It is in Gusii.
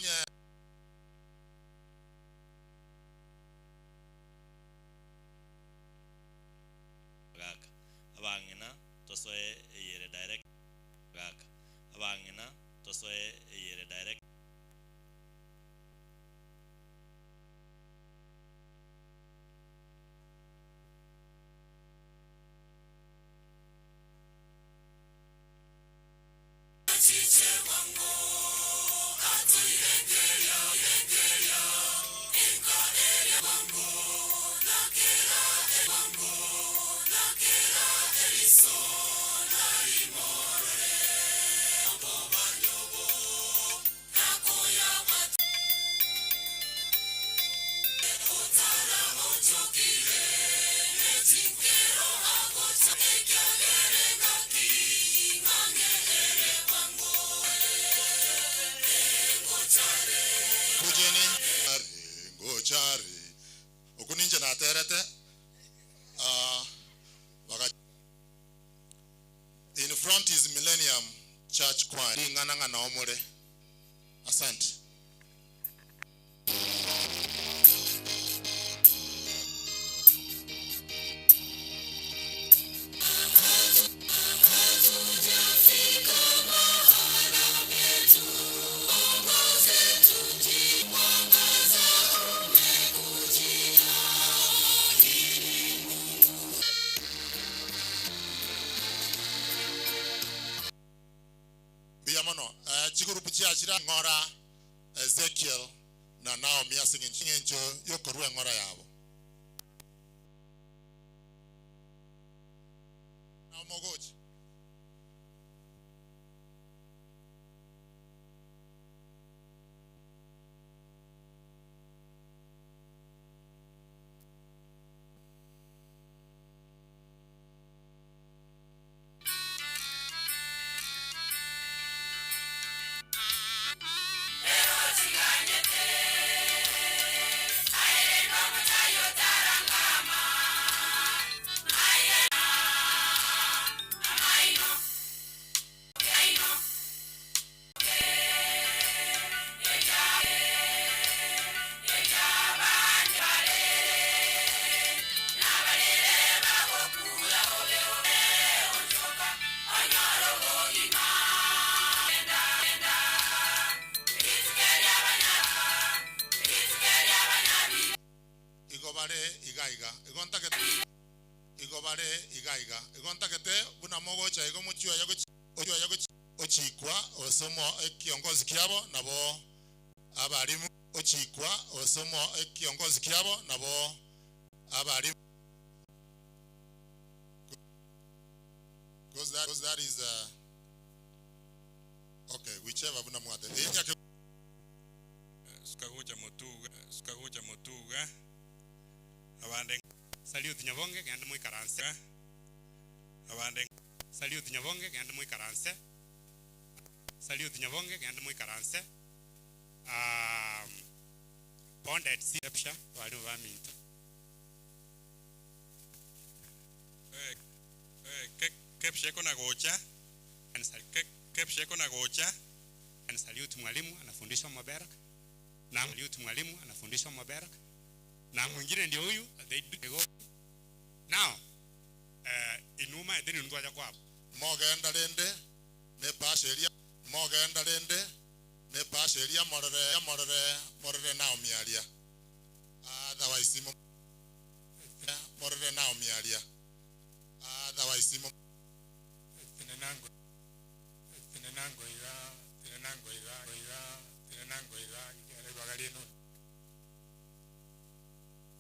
Onye Gaka abang'ina tosoe eyere direct Gaka abang'ina tosoe eyere direct. Kujeni are ngochare oku ninche naterete ah, baga In front is Millennium Church Choir ring'ana ng'a nao more. Asante. Mbuya mono. Eh, chigurupu chiachire ng'ora Ezekiel na Naomi ase eng'encho y'okorua eng'ora yabo. Naomi ogocha. Igo bare iga iga, igo ntagete, igo bare iga iga, igo ntagete buna mogocha igo mochioye gochi, ochioye gochi, ochikwa ase omo ekiongozi kiabo nabo abarimu, ochikwa ase omo ekiongozi kiabo nabo abarimu. Because that, because that is uh, okay, whichever buna mwate. Suka gocha motuga, suka gocha motuga, abande. Salute Nyabonge, genda moikaranse. Abande. Salute Nyabonge, genda moikaranse. Salute Nyabonge, genda moikaranse. Um, Bonded Scepture, bari baminto. Eh, eh, ke, kepsheko na gocha. And sal- Ke, kepsheko na gocha. and salute mwalimu anafundishwa Mabera. Na salute mwalimu anafundishwa Mabera. Na mwingine ndio huyu, they do, they go. Now, eh, inuma and then ndwaja kwabo. Mogenda rende ne pasheria mogenda rende ne pasheria morere morere morere Naomi aria otherwise mo morere Naomi aria otherwise mo.